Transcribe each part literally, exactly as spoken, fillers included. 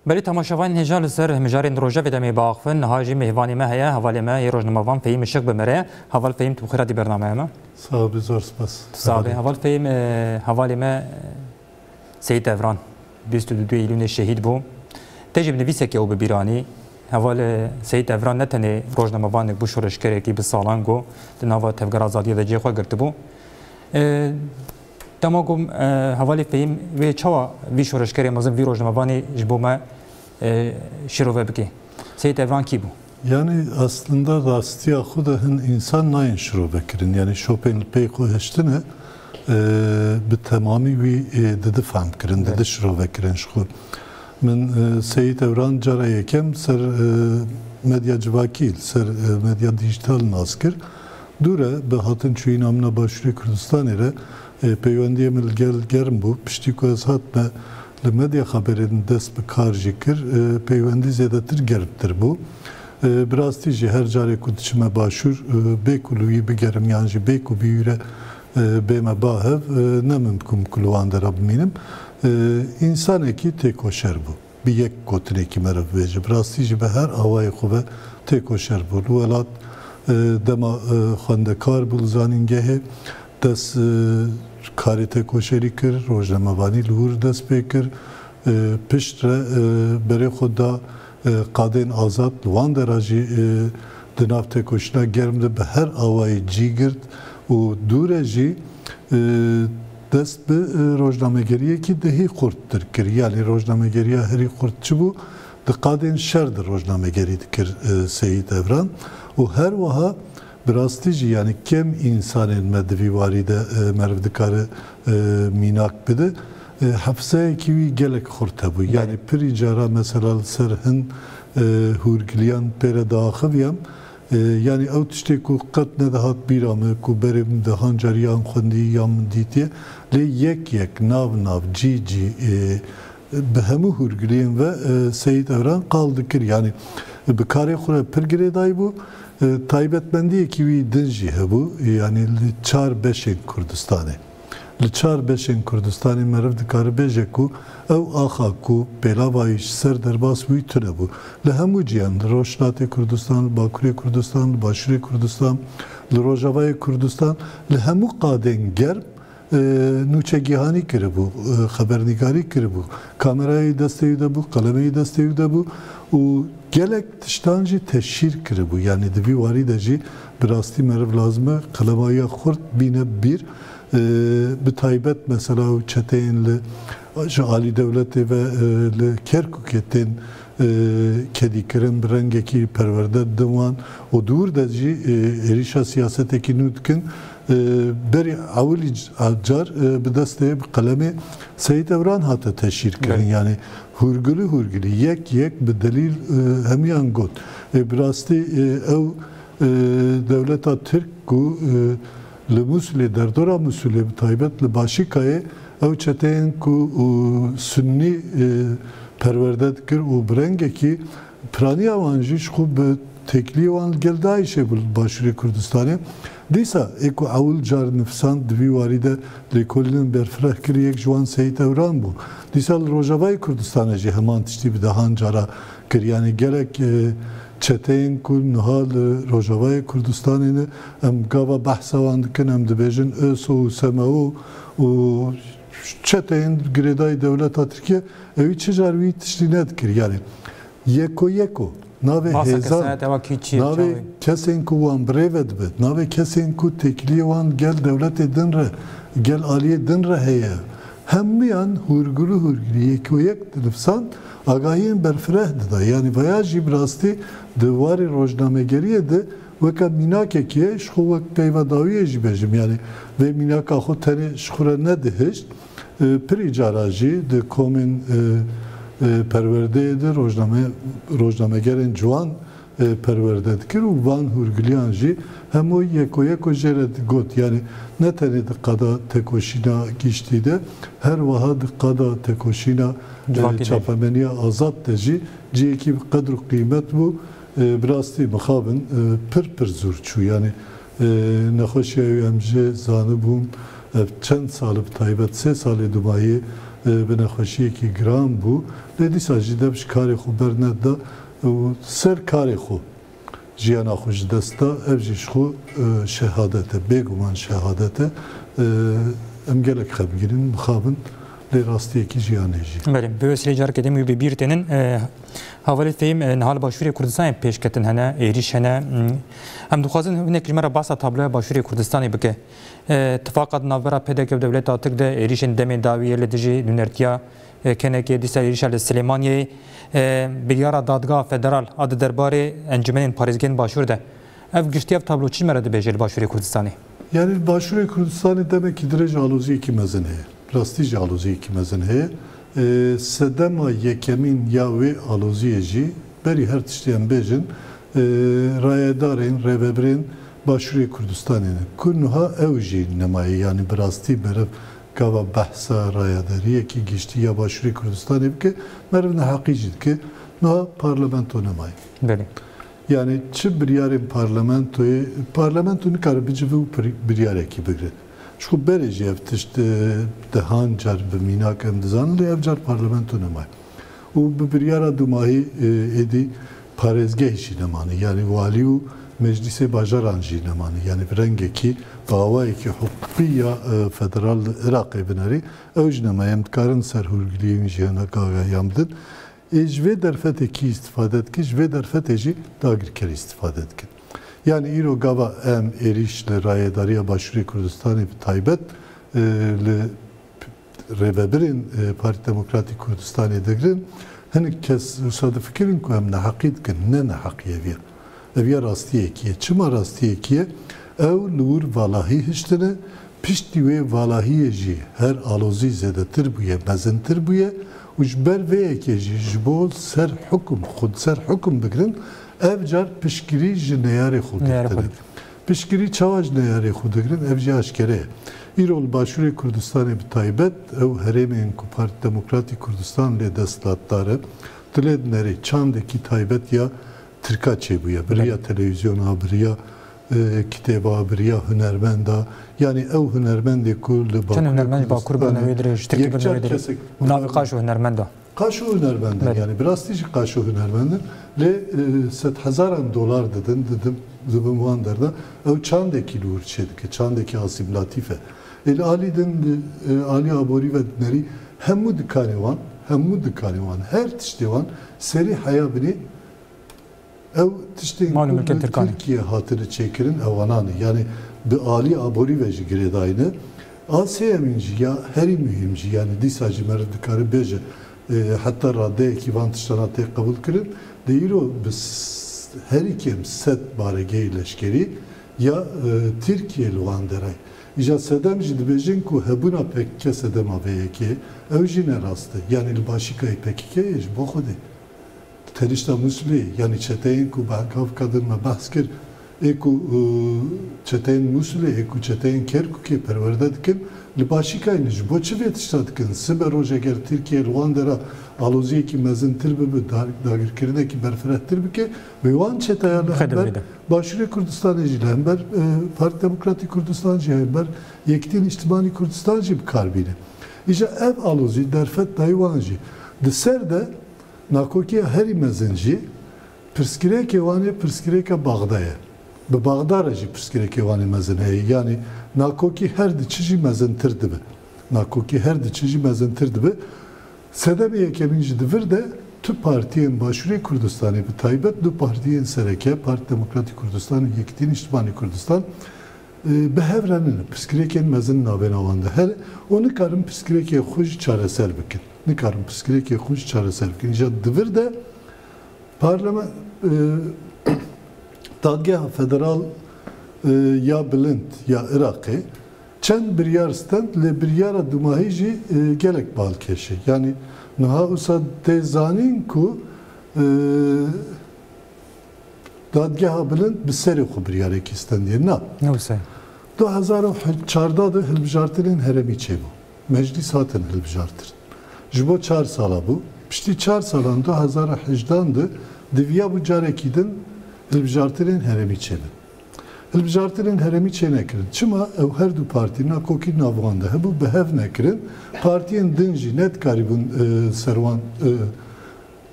Belê temaşevanên hêja li ser mijarên rojevê demê biaxivin, niha jî mêvanê me heye, hevalê me yê rojnamevan Fehîm Işik bi me re. Heval Fehîm, tu bi xêr hatî bernameya me. Sax bî, zor spas. Tu sax bî. Heval Fehîm, e, hevalê me, e, Seyîd Evran, bîst û du Eylûnê şehîd bû. Te jî bi nivîsekê ew bi bîr anî. Heval, e, Seyîd Evran ne tenê rojnamevanek bû, şoreşgerekî bi salan got di nava Tevgera Azadiyê de cihê xwe girtibû. E, Dema ku, e, hevalê Fehîm wê çawa vî şoreşgerê mezin, vî rojnamevanê ji bo me, e, şîrove bike? Seyîd Evran kî bû? Yani aslında rastiya xwe de hin însan nayên şîrove kirin. Yani şopên li pey xwe hiştine, e, bi temamî wî, e, didi fehm kirin, Evet. didi şîrove kirin ji xwe. Min, e, Seyîd Evran cara yekem ser, e, medya civakî, li ser, e, medya dîjîtal nas kir. Dû re bi hatin çûyîna min a Başûrê Kurdistanê re, e, peywendiyê min li gel germ bû. Piştî ku ez hatime li medya xeberên dest bi kar jî kir, e, peywendî zêdetir germtir bû. E, bi rastî jî her carê ku diçime Başûr, e, bê ku li wî bigerim yan jî bê ku bi wî re, e, bême ba hev, e, ne mimkûn ku li wan dera bimînim. E, însanekî têkoşer bû. Bi yek gotinekî meriv bêje. Bi rastî jî bi her awayê xwe ve têkoşer bû. Li welat, e, dema, e, xwendekar bû li zanîngehê, dest, e, karê têkoşerî kir, rojnamevanî li wir dest pê kir. E, pişt re, e, berê xwe da, e, qadên azad, li wan dera jî, e, di nav têkoşîna germ de bi her awayî cî girt û dû re jî, e, dest bi, e, rojnamegeriyekî dehî xurttir kir. Yanî rojnamegeriya herî xurt çi bû? Di qadên şer de rojnamegerî dikir, e, Seyîd Evran. Û her wiha bi rastî jî, yanî kêm însanên me di vî warî de, e, meriv dikare, e, mînak bide. E, hefzeyekî wî gelek xurt hebû. Belê. Yanî pirî cara mesela li ser hin, e, hûrgiliyan pê re diaxiviyam. E, yanî ew tiştê ku qet nedihat bîra me, ku berê min dehan cariyan xwendî ya min dîtiye, lê yek yek, nav nav, cî cî, e, bi hemû hûrgiliyên ve, e, Seyîd Evran qal dikir. Yanî bi karê xwe re pir girêdayî bû. E, taybetmendiyekî wî din jî hebû. Yanî li çar beşên Kurdistanê. Li çar beşên Kurdistanê meriv dikare bêje ku ew axa ku pêlava wî ji ser derbas bûyî tune bû. Li hemû ciyan, li Rojhilatê Kurdistan, li Bakurê Kurdistan, li Başûrê Kurdistan, li Rojavayê Kurdistan, li hemû qadên germ, e, nûçegîhanî kiribû, e, xebernîgarî kiribû. Kamerayê destê wî de bû, qelemê destê wî de bû û gelek tiştan jî teşhîr kiribû. Yanî di vî warî de jî bi rastî meriv lazim e qelemayiya xurt bîne bîr. E, bi taybet mesela ew çeteyên li, ji alî dewletê ve, e, li Kerkûkê tên, e, kedîkirin, bi rengekî perwerde didin wan û di wir de jî, e, êrîşa siyasetekî nû dikin. E, berî ewilî c-, car, e, bi destê, bi qelemê Seyîd Evran hate teşhîr kirin. Belê. Yanî hûrgilî hûrgilî, yek yek bi delîl, e, hemiyan got. E, bi rastî, e, ew, e, dewleta Tirk ku, e, li Mûsilê, derdora Mûsilê, bi taybet li Başîkayê, ew çeteyên ku, e, Sunnî, e, perwerde dikir û bi rengekî piraniya wan jî ji xwe bi têkiliyê wan li gel DAIŞê bû li Başûrê Kurdistanê. Dîsa ê ku ewil car nifisand di vî warî de lêkolînên berfireh kir, yek ji wan Seyîd Evran bû. Dîsa li Rojavayê Kurdistanê jî heman tiştî bi dehan cara kir. Yanî gelek, e, çeteyên ku niha li Rojavayê Kurdistanê ne, em gava behsa wan dikin, em dibêjin ÖSO û SMO û çeteyên girêdayî dewleta Tirkiye, ewî çi car wî tiştî nedikir. Yanî yeko yeko, navê Masa hêzan, kesinlikle ama ki çi, navê çavi. Kesên ku wan bi rê ve dibe, navê kesên ku têkiliyê wan gel dewletê din re, gel aliyê din re heye. Hemiyan hûrgulî hûrgulî, yeko yek dinivsan, agahiyên berfireh dida. Yanî veya jî bi rastî di warê rojnamegeriyê de weke mînakekê ji xwe wek peyva dawiyê jî bejim. Yanî vê mînaka xwe tenê ji xwe re nedihişt. E, pirî cara jî di komên, e, e, perwerdeyê de rojname-, rojnamegerên ciwan, e, perwerde dikir û van hûrgiliyan jî hemû yeko yeko jê re digot. Yanî ne tenê di qada tekoşîna giştî de, her wiha di qada tekoşîna, e, Civakî de. Çapemeniya azad de jî cihekî bi qedr û qîmet bû. E, bi rastî mixabin, e, pir pir zûr çû. Yanî, e, nexweşiya wî em jê zanibûn, ev çend sal, bi taybet sê salê dumahiyê e, bi nexweşiyekî giran bû. Lê dîsa jî dev ji karê xwe berneda û ser karê xwe jiyana xwe ji dest da. Ev jî ji xwe, e, şehadet e, bêguman şehadet e. E, em gelek xemgîn in, mixabin, lê rastiyekî jiyanê jî. Belê, bi wesîlê careke din wî bi bîr tênin. E, hevalê Fehîm, e, niha li Başûrê Kurdistanê pêşketin hene, êrîş hene. Hmm. Em dixwazin hinek ji me re behsa tabloya Başûrê Kurdistanê bike. E, tifaqa di navbera P D K û dewleta Tirk de êrîşên demê dawî yê li dijî nûnertiya, e, K N K'ê, dîsa êrîşa li Silêmaniyeyê, e, biryara Dadgeha Federal a di derbarê Encûmenên Parêzgehên Başûr de. Ev giştî, ev tablo çi ji me re dibêje li Başûrê Kurdistanê? Yanî li Başûrê Kurdistanê demekî dirêj aloziyekî mezin heye. Rastî jî aloziyekî mezin heye. E, sedema yekemîn ya wê aloziyê jî berî her tiştî em bêjin, e, rayedarên, rêvebirên Başûrê Kurdistanê ne. Ku niha ew jî nemaye, yanî bi rastî meriv gava behsa rayedariyekî giştî ya Başûrê Kurdistanê bike, meriv neheqî jî dike. Niha parlamento nemaye. Belê. Yanî çi biryarên parlamentoyê, parlamento nikare bicive û bir-, biryarekî bigre. Ji xwe berê jî ev tişt, e, dehan car bi mînak em dizanin, lê ev car parlamento nemaye. Û bi biryara dumahî, e, êdî parêzgehî jî nemane. Yanî walî û meclîsê bajaran jî nemane. Yanî bi rengekî, bi awayekî hiqûqî ya, e, federal li Iraqê binerî, ew jî nemaye. Em dikarin ser hûrgiliyên jî hinek agahiyan bidin. Ê ji vê derfetê kî îstîfade dike, ji vê derfetê jî dagirker îstîfade dikin. Yanî îro gava em êrîş li rayedariya Başûrê Kurdistanê bi taybet, e, li rêvebirên, e, Partî Demokratîk Kurdistanê digirin, hinek kes wisa difikirin ku em neheqî dikin. Ne neheqî ev ye. Ev ya rastiyekî ye. Çima rastiyekî ye? Ew li wir valahî hiştine, piştî wê valahiyê jî her alozî zêdetir bûye, mezintir bûye û ji ber vê yekê jî ji bo ser hukum, xwe ser hukum bigirin, ev car piştgirî ji neyarê xwe Neyarê xwe girtine. Piştgirî çawa ji neyarê xwe digirin, ev jî aşkere ye. Îro li Başûrê Kurdistanê bi taybet ew herêmên ku Partî Demokratîk Kurdistan lê desthilatdar e, tu lê dinerî çandekî taybet ya Tirka çêbûye. Bi riya Belê. televîzyona, bi riya, e, kitêba, bi riya hunermenda. Yanî ew hunermendê ku li Çend Bakurê hunermend ji Bakur bûne Kurdistanê wê dirêj, Tirkî bûne yekcar wê dirêj. kesek Navê qaşo hunermenda. Qaşo hunermend in, Belê. yanî bi rastî jî qaşo hunermend in. Lê, e, sedhezaran dolar didin, didim, dibin wan derda. Ew çandekî li wir çêdike, çandekî asîmlatîf e. Ê li alî din, e, alî aborî ve dinerî hemû dikanê wan, hemû dikanê wan, her tiştê wan serî heya binê Ew tiştên Mal û ku milkên li Tirkan e. Tirkiye hatine çêkirin, ewanan e. Yanî bi alî aborî ve jî girêdayî ne. A sêyemîn jî ya herî muhîm jî, yanî dîsa jî meriv dikare bêje, e, heta radeyekî van tiştana tê qebûl kirin. Lê îro bi s-, herî kêm sed baregehê leşkerî ya, e, Tirkiye li wan derayî. Îja sedem jî dibêjin ku hebûna P K K sedema vê yekê, ew jî ne rast e. Yanî li başîkayê P K K ye ji bo Xwedê. Tenişta Mûsilê, yanî çeteyên ku bi hengavka din me behs kir, ê ku, û, çeteyên Mûsilê, ê ku çeteyên Kerkûkê perwerde dikin, li başîkayê ne. Ji bo çi vê tişta dikin? Sibe roj eger Tirkiye li wan dera aloziyekî mezintir bibe, da-, dagirkirinekî berfirehtir bike, wê wan çeteya li Xedê hember bide. Başûrê Kurdistanê jî li hember, e, Partî Demokratîk Kurdistan jî, hember Yekîtî Nîştimanî Kurdistan jî bi kar bîne. Îja ev alozî derfet dayî wan jî. Di ser de Nakokiya herî mezin jî pirsgirêkê wan ê pirsgirêka Baxda ye. Bi Baxda re jî pirsgirêkê wan ê mezin heye. Yanî nakokî her diçi jî mezintir dibe. Nakokî her diçi jî mezintir dibe. Sedemê yekemîn ji di vir de tu partiyên Başûrê Kurdistanê, bi taybet du partiyên sereke, Partî Demokratîk Kurdistan û Yekîtî Nîştimanî Kurdistan, e, bi hev re nîne. Pirsgirêkên mezin navêna wan de hene û nikarin pirsgirêkê xwe jî çareser bikin. Nikarin pirsgirêkê xwe jî çareser bikin. Îja di vir de parlame-, e, Dadgeha Federal, e, ya Bilind ya Iraqê çend biryar stend, lê biryara dumahî jî, e, gelek balkêş e. Yanî niha wisa tê zanîn ku, e, Dadgeha Bilind bi serê xwe biryarekî stendiye. Na. Ne wisa? Du hezar û çardeh de hilbijartinên herêmî çêbû. Meclîs hatin hilbijartin. Ji bo çar sala bû. Piştî çar salan du hezar û hejdan de diviyabû carekî din hilbijartinên herêmî çêbin. Hilbijartinên herêmî çênekirin. Çima? Ew her du partî nakokî nav wan de hebû, bi hev nekirin. Partiyên din jî nedikarîbûn, e, ser wan, e,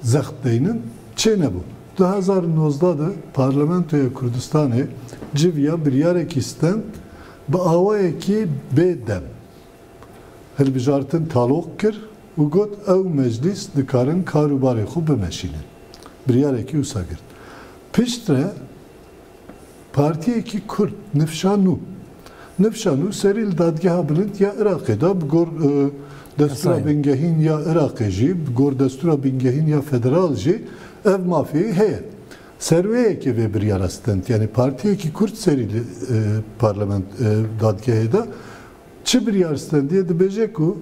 zext deynin. Çênebû. Du hezar û nozdeh de Parlamentoya Kurdistanê civiya biryarekî stend bi awayekî bê dem. Hilbijartin taloq kir û got, ew meclîs dikarin kar û barê xwe bimeşînin. Biryarekî wisa girt. Piştre partiyekî Kurd, Nifşa Nû. Nifşa Nû serî li Dadgeha Bilind ya Iraqê de bi gor, e, destûra Yasayê. Bingehîn ya Iraqê jî, bi gor destûra bingehîn ya federal jî ev mafê heye. Ser wê yekê vê biryara stend. Yani partiyekî Kurd serî li, e, parlament, e, dadgehê de çi biryar stendiye dibêje ku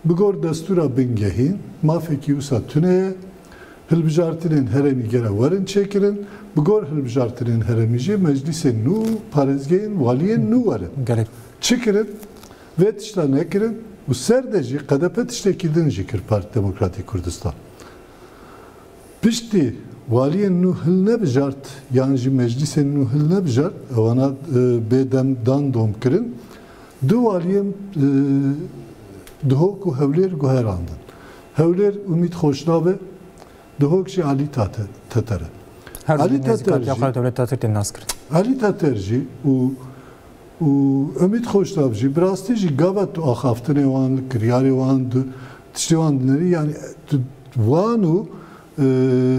bi gor destûra bingehîn mafekî wisa tune ye, hilbijartinên herêmî gere werin çêkirin, bi gor hilbijartinên herêmî jî meclîsên nû, parêzgehên, waliyên nû werin. Gelek. Çi kirin? Vê tişta nekirin û ser de jî K D P tiştekî din jî kir Partî Demokratîk Kurdistan. Piştî waliyên nû hilnebijart, yan jî meclîsên nû hilnebijart, ewana, e, bê dem dan dom kirin, du waliyên, e, Duhok û Hewlêr guherandin. Hewlêr Umît Xoşnav e, Duhok jî Alî Tate-, Teter e. Her Alî du Teter nêzîkatiya jî, xwe li dewleta Tirk tên nas kirin. Alî Teter jî û û Umît Xoşnav jî, bi rastî jî gava tu axaftinê wan, kiryarê wan, du, tiştê wan dinêrî, yani tu wan û, e,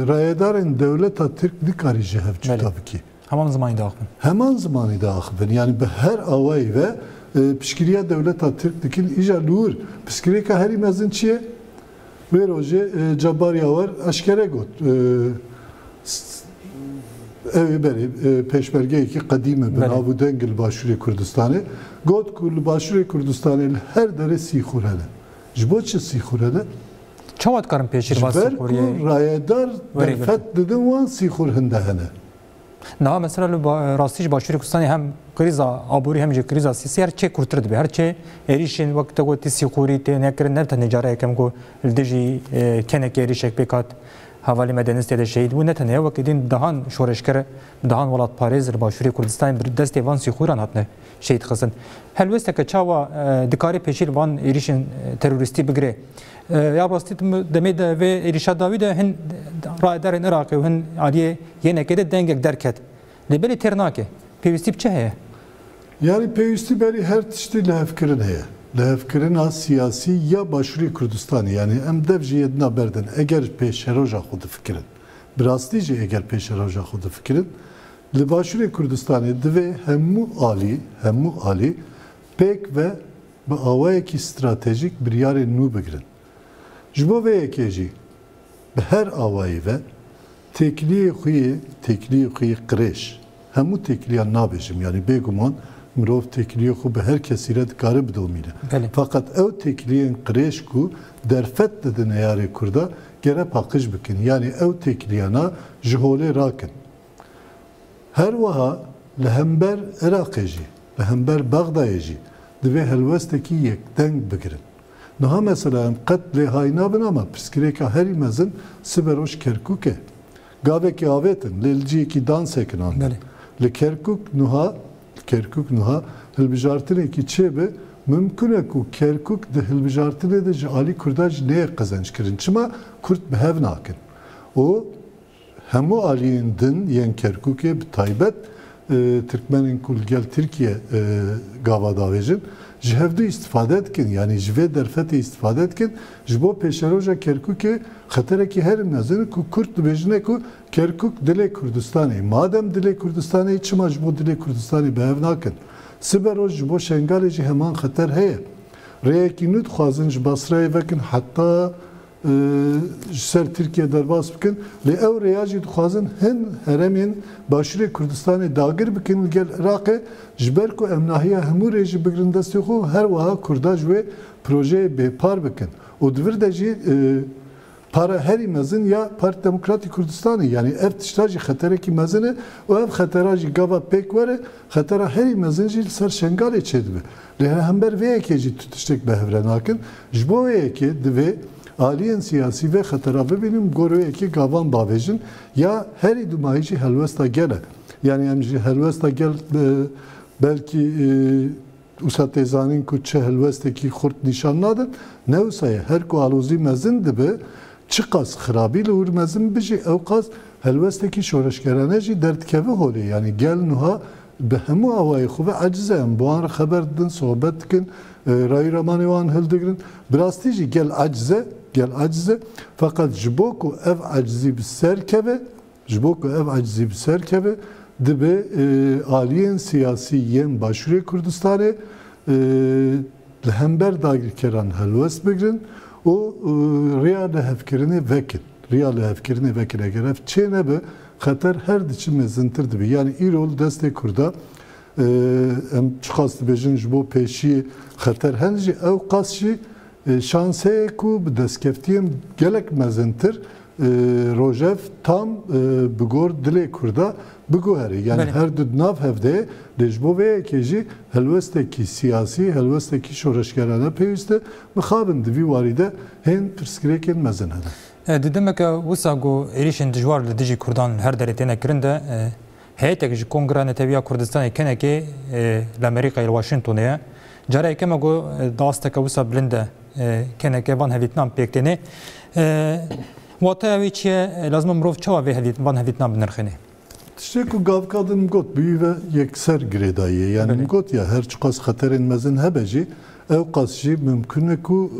rayedarên dewleta Tirk nikarî ji hev Belê. Cuda bikî. Heman zimanî diaxivin. Heman zimanî diaxivin. Yani bi her awayî ve, e, piştgiriya dewleta Tirk dikin, îja li wir. Pirsgirêka herî mezin çi ye? Wê rojê, e, Cabbar Yawer eşkere got. E, s-, ew ê berê, e, pêşmergeyekî qedîm e, bi Belê. Nav û deng li Başûrê Kurdistanê. Got ku li Başûrê Kurdistanê li her derê sîxûr hene. Ji bo çi sîxûr hene? Çawa dikarin pêşî Ji van ber sîxûriyê ku rayedar werê derfet girtin? Didin wan sîxûr hinde hene. Niha mesela li ba-, rastî ji Başûrê Kurdistanê hem krîza aborî hem jî krîza siyasî her çê kûrtir dibe. Her çê êrîşên wek te gotî sîxûrî tê nekirin. Ne tenê cara yekem ku li dijî, e, kenek êrîşek pêk hat, hevalê me Deniz tê de şehîd bû. Ne tenê wek din dehan şoreşger, dehan welatparêz li Başûrê Kurdistanê bi destê van sîxûran hatine şehîd xistin. Helwesteke çawa, e, dikare pêşî li van êrîşên, e, terorîstî bigire? E, ya rastî tim-, demê de vê êrîşa dawî de hin rayedarên Iraqê û hin aliyê Y N K'ê de dengek derket. Lê belê têr nake. Pêwîstî bi çi heye? Yani pêwîstî berî her tiştî lihevkirin heye. Lihevkirina siyasî ya Başûrê Kurdistanê, yani em dev jî yê dina berdin, eger pêşeroja xwe difikirin, bi rastî jî eger pêşeroja xwe difikirin, li Başûrê Kurdistanê divê hemû alî, hemû alî pêk ve bi awayekî stratejîk biryarên nû bigirin. Ji bo vê yekê jî bi her awayî ve têkiliyê xwe yê, têkiliyê xwe yê qirêj, hemû têkiliyan nabêjim, yanî bêguman mirov têkiliyê xwe bi her kesî re dikare bidomîne. Belê. Feqet ew têkiliyên qirêj ku derfet didin neyarê Kurda gere paqij bikin. Yanî ew têkiliyana ji holê rakin. Her wiha li hember Iraqê jî, li hember Bexdayê jî divê helwestekî yekdeng bigirin. Niha mesela em qet lê hay nabin, ama pirsgirêka herî mezin siberoj Kerkûk e. Gavekê avêtin, lê li cihekî dan sekinandin. Belê. Li Kerkûk niha, li Kerkûk niha hilbijartinekî çêbe, mimkun e ku Kerkûk di hilbijartinê de ji alî Kurda jî neyê qezenc kirin. Çima? Kurd bi hev nakin. Û hemû aliyên din yên Kerkûkê, bi taybet, e, Tirkmenên ku li gel Tirkiye, e, gava davêjin, ji hevdû îstifade dikin, yanî ji vê derfetê îstifade dikin, ji bo pêşeroja Kerkûkê xeterekî herî mezin ku Kurd dibêjine ku Kerkûk dilê Kurdistanê. Madem dilê Kurdistanê, çima ji bo dilê Kurdistanê bi hev nakin? Siberoj ji bo Şengalê jî heman xeter heye. Rêyekî nû dixwazin ji Basrayê vekin heta e, ji ser Tirkiye derbas bikin. Lê ew rêya jî dixwazin hin herêmên Başûrê Kurdistanê dagir bikin li gel Iraqê, ji ber ku em nahiya hemû rê jî bigrin destê xwe, her wiha Kurda ji wê projeyê bêpar bikin. Û di vir de jî, e, para herî mezin ya Partî Demokratîk Kurdistanê, yanî ev tişta jî xeterekî mezin e û ev xetera jî gava pêk were, xetera herî mezin jî li ser Şengalê çêdibe. Lê li hember vê yekê jî tu tiştek bi hev re nakin. Ji bo wê yekê divê aliyên siyasî vê xetera bibînin, bi gor wê yekê gavan bavêjin, ya herî dumahî jî helwesta gel e. Yani em ji helwesta gel, e, belkî, e, wisa tê zanîn ku çi helwestekî xurt nîşan nadin. Ne wisa ye. Her ku alozî mezin dibe, çiqas xirabî li wir mezin bijî, ew qas helwestekî şoreşgerane jî derdikeve holê. Yani gel nuha bi hemû awayê xwe ve eciz e. Em bi wan re xeber didin, sohbet dikin, e, rayî ramanê wan hildigirin. Bi rastî jî gel eciz e, gel eciz e. Feqet ji bo ku ev ecizî bi ser keve, Ji bo ku ev ecizî bi ser keve, dibe, e, aliyên siyasî yên Başûrê Kurdistanê, e, li hember dagirkeran helwest bigrin û, e, rêya lihevkirinê vekin. Rêya lihevkirinê vekin. Eger ev çê nebe, xeter her diçe mezintir dibe. Yani îro li destê Kurda, e, em çiqas dibêjin ji bo pêşiyê xeter hene jî, ew qas jî E, şans heye ku bi destkeftiyên gelek mezintir, e, rojev tam, e, bi gor dilê Kurda biguhere. Yani Belê. her du di nav hev de ye, lê ji bo vê yekê jî helwestekî siyasî, helwestekî şoreşgerane pêwîst e. Mixabin di vî warî de hên pirsgirêkên mezin hene. E, di demeke wisa ku êrîşên dijwar li dijî Kurdan li her derê têne kirin de, e, Heyetek ji Kongra Netewiya Kurdistanê, K N K, e, li Amerîkayê, li Washingtonê ye. Cara yekeme ku, e, di asteke wisa bilind de, e, K N K van hevdîtinan pêk têne. E, wateya wê çi ye? E, lazim e mirov çawa vê hevdît-, van hevdîtinan binirxîne? Tiştê ku gavka din min got, bi wî ve yekser girêdayî ye. Yani Belê. min got ya, her çiqas xeterên mezin hebe jî, ew qas jî mimkun e ku,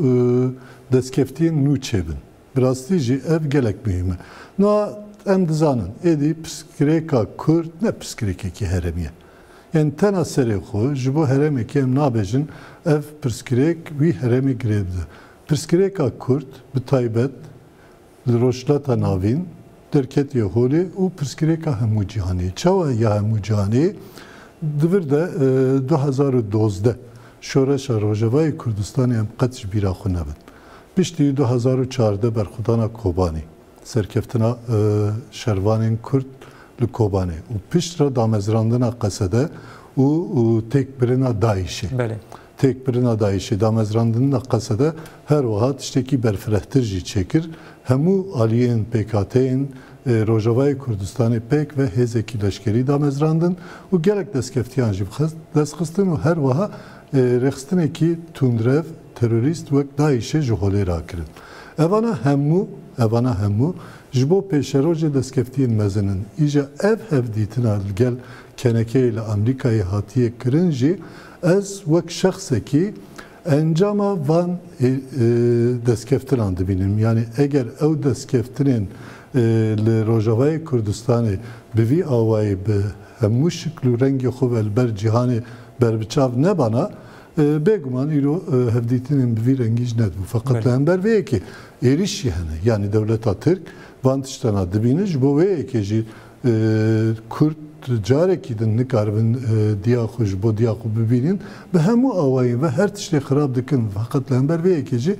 e, destkeftiyên nû çêbin. Bi rastî jî ev gelek muhîm e. Niha em dizanin, êdî pirsgirêka Kurd ne pirsgirêkekî herêmî ye. Yên tena serê xwe ji bo herêmekê em nabêjin, ev pirsgirêk wî herêmê girê bide. Pirsgirêka Kurd, bi taybet li Rojhilata Navîn, derketiye holê û pirsgirêka hemû cîhanê. Çawa ya hemû cîhanê? Di vir de, e, du hezar û dozdeh şoreşa Rojavayê Kurdistanê em qet ji bîra xwe nebin. Piştî du hezar û çardeh berxwedana Kobanê, serkeftina, e, şervanên Kurd li Kobanê û piştre damezrandina Qesede û, û têkbirina DAIŞê. Belê. Têkbirina DAIŞê, damezrandina Qesede her wiha tiştekî berfirehtir jî çêkir. Hemû aliyên pêkhateyên, e, Rojavayê Kurdistanê pêk ve hêzekî leşkerî damezrandin û gelek destkeftiyan jî bi xest-, dest xistin û her wiha, e, rêxistinekî tundrev, terorîst wek DAIŞê ji holê rakirin. Evana hemû, evana hemû ji bo pêşerojê destkeftiyên mezin in. Îja ev hevdîtina li gel K N K'yê li Amerîkayê hatiye kirin jî ez wek şexsekî encama van, e, e, destkeftinan dibînim. Yani eger ew destkeftinên, e, li Rojavayê Kurdistanê bi vî awayî bi hemû şikl û rengê xwe ve li ber cîhanê berbiçav nebana, e, bêguman îro, e, hevdîtinên bi vî rengî jî nedibû. Feqet Belê. li hember vê yekê êrîş jî hene. Yani dewleta Tirk van tiştana dibîne. Ji bo vê yekê jî, e, Kurd carekî din nikaribin, e, diya xwe ji bo diya xwe bibînin. Bi hemû awayên ve her tiştê xirab dikin. Feqet li hember vê yekê jî, e,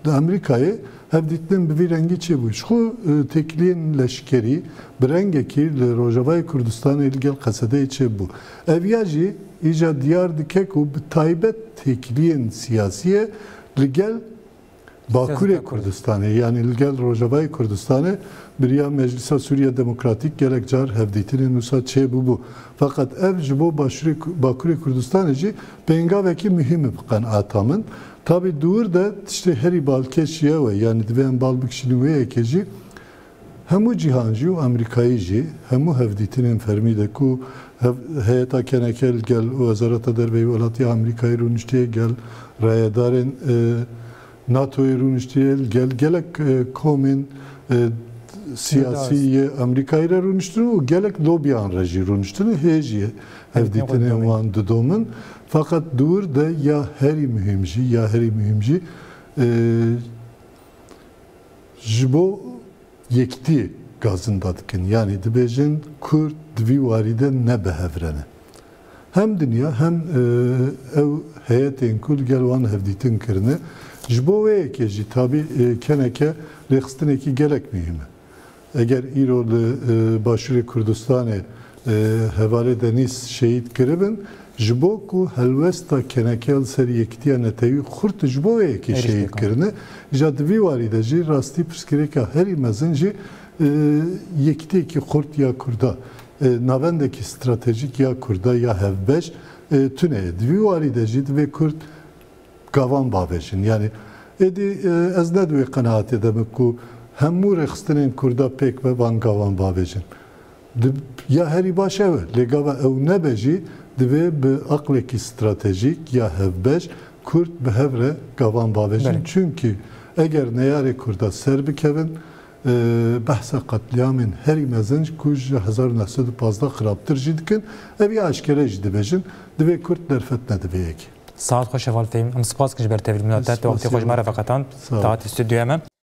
di Amerîkayê hevdîtinên bi vî rengî çêbû. Ji xwe, e, têkiliyên leşkerî bi rengekî li Rojavayê Kurdistanê li gel Qesedeyê çêbû. Ev ya jî îca diyar dike ku bi taybet têkiliyên siyasî ye li gel Bakurê Siyaseta Kurd. Kurdistanê, yani li gel Rojavayê Kurdistanê bi riya Meclisa Sûriya Demokratîk gelek car hevdîtinên wisa çêbûbû. Feqet ev ji bo Başûrê Ku-, Bakurê Kurdistanê jî pêngavekî muhîm e bi qenaeta min. Tabî di wir de tiştê herî balkêş jî ew e, yani divê em bal bikişînin wê yekê jî. Hemû cîhan jî û Amerîkayê jî, hemû hevdîtinên fermî de ku hev-, heyeta K N K li gel Wezareta Derve yê Welatî ya Amerîkayê rûniştiye, gel rayedarên, e, NATOyê rûniştiye, li gel gelek, e, komên, e, siyasî Siyasî. yê Amerîkayê re rûniştin û gelek lobiyan re jî rûniştin û hê jî hevdîtinên Hevdîtinên wan didomin. Feqet di wir de ya herî muhîm jî, ya herî muhîm jî, e, ji bo yekitiyê gazinda dikin. Yanî dibêjin Kurd di vî warî de ne bi hev re ne. Hem dinya hem, e, ew heyetên ku li gel wan hevdîtin kirine. Ji bo wê yekê jî tabî, e, K N K rêxistinekî gelek muhîm e. Eger îro li, e, Başûrê Kurdistanê, e, hevalê Denîz şehîd kiribin, ji bo ku helwesta K N K li ser yekitiya netewî xurt ji bo wê yekê Êrîş şehîd pêkan. kirine, îja di vî warî de jî rastî pirsgirêka herî mezin jî, e, yekitiyekî xurt ya Kurda E, navendekî stratejîk ya Kurda ya hevbeş, e, tune ye. Di vî warî de jî divê Kurd gavan bavêjin. Yani êdî, e, ez ne di wê qenaatê de me ku hemû rêxistinên Kurda pêk be van gavan bavêjin. Di, ya herî baş ew e. Lê gava ew nebe jî divê bi aqlekî stratejîk ya hevbeş Kurd bi hev re gavan bavêjin. Belê. Çunkî eger neyarê Kurda ser bikevin, e, behsa qetlîamên herî mezin ku ji hezar û neh sed û pazdeh xirabtir jî dikin. Ev ya eşkere jî dibêjin. Divê Kurd derfet nede vê yekê. Saet xweş heval Fehîm. Em spas dikin ji ber tevlî min. Te wextê xwe ji me re veqetand. Te hatî stûdyoya me.